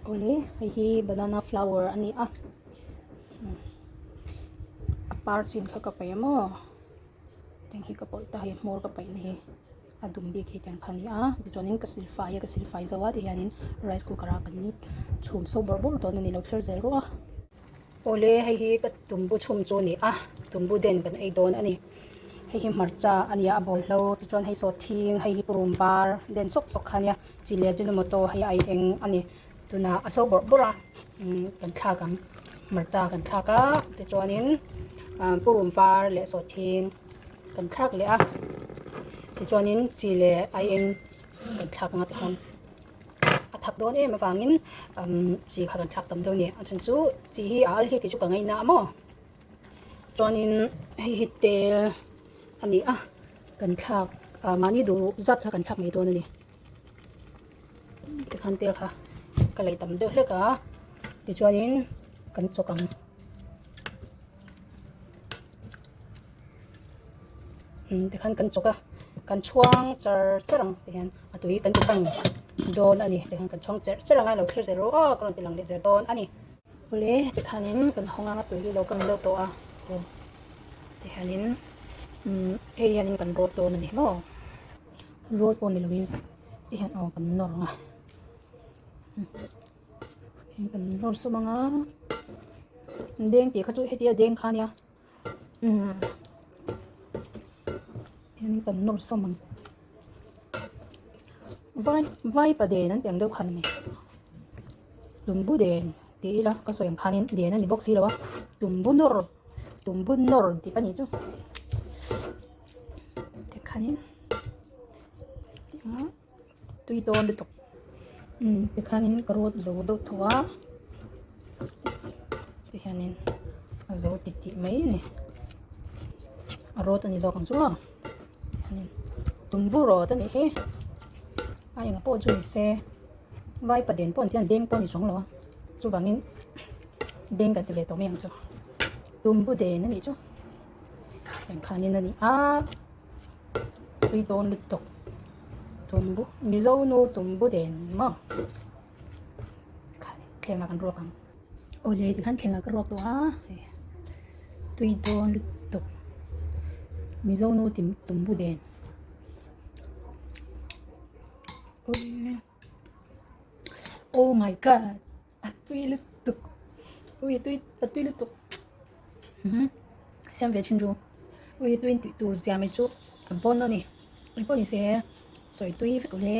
Awle hei hi banana flower a ni a a par chin kha ka paih a maw tiang hi ka pawlh ta hei hmawr ka paih na hi a dum bik hi tiang kha a ni a tichuanin ka silfai a ka silfai zo a tihianin rice cooker ah kan chhum so bawrh bawrh dawn a ni lo thlir zel rawh a. Awle hei hi ka tumbu chhum chu a ni a tumbu den kan ei dawn a ni hei hi hmarcha a ni a a bawlhlo tichuan hei sawhthing hei hi purun var den sawk sawk kha a nia chi leh ajinomoto hei a eng a ni tunah a so bawrh bawrh a umm kan thlak ang hmarcha kan thlak a tichuanin ah purun var leh sawhthing kan thlak leh a tichuanin chi leh aieng kan thlak ang a tikhan. A thak dawn em avangin chi kha kan thlak tam deuh a ni. A chhan chu chi hi a al hi kei chu ka ngaina a maw. Chuanin hei hi tel a ni a, kan thlak ah mahni duh zat kha kan thlak mai dawn a ni. Tikhan tel kha ka lei tam deuh hlek a, tichuanin kan chawk ang. Tikhan kan chawk a kan chhuang char char ang ti hian a tui kan ti bang dawn a ni tikhan kan chhuang cherh cherh ang a lo thlir zel rawh aw ka rawn ti lang leh zel dawn a ni. Awle tikhanin kan hawng ang a tui hi lo kang deuh tawh a aw tihianin umm hei hianin kan rawt dawn a ni maw rawt pawh ni lovin tihian aw kan nawr ang a. Kan nawr sawm ang a deng tih kha chu hetia deng kha ania umm hianin kan nawr sawm ang vai vai pa den an tih ang deuh khan a ni tumbu den tih ila ka sawi ang khanin den a ni bawk si lo a tumbu nawr tumbu nawr tih ka nih chu tikhanin tui dawn lutuk umm tikhanin ka rawt zo deuh tho a tihianin a zo ti tih mai a ni a rawt a ni zawk ang chu maw tumbu rawt a nih hi a eng pawh chu ni se vai pa den pawh an ti a deng pawh a ni chuang lo a chuvangin deng kan ti ve tawh mai ang chu tumbu den a nih chu engkhanin a ni a. Tui dawn lutuk tumbu mizo nu tumbu den maw thleng ah kan ruak ang awle tikhan thleng ah ka ruak tawh a tui dawn lutuk mizo nu tumbu den oh my god a tui lutuk ui a tui a tui lutuk siam ve thin ru ui tui in tih tur zia mai chu a bawn a ni eng pawh ni se sawi tui vek ule.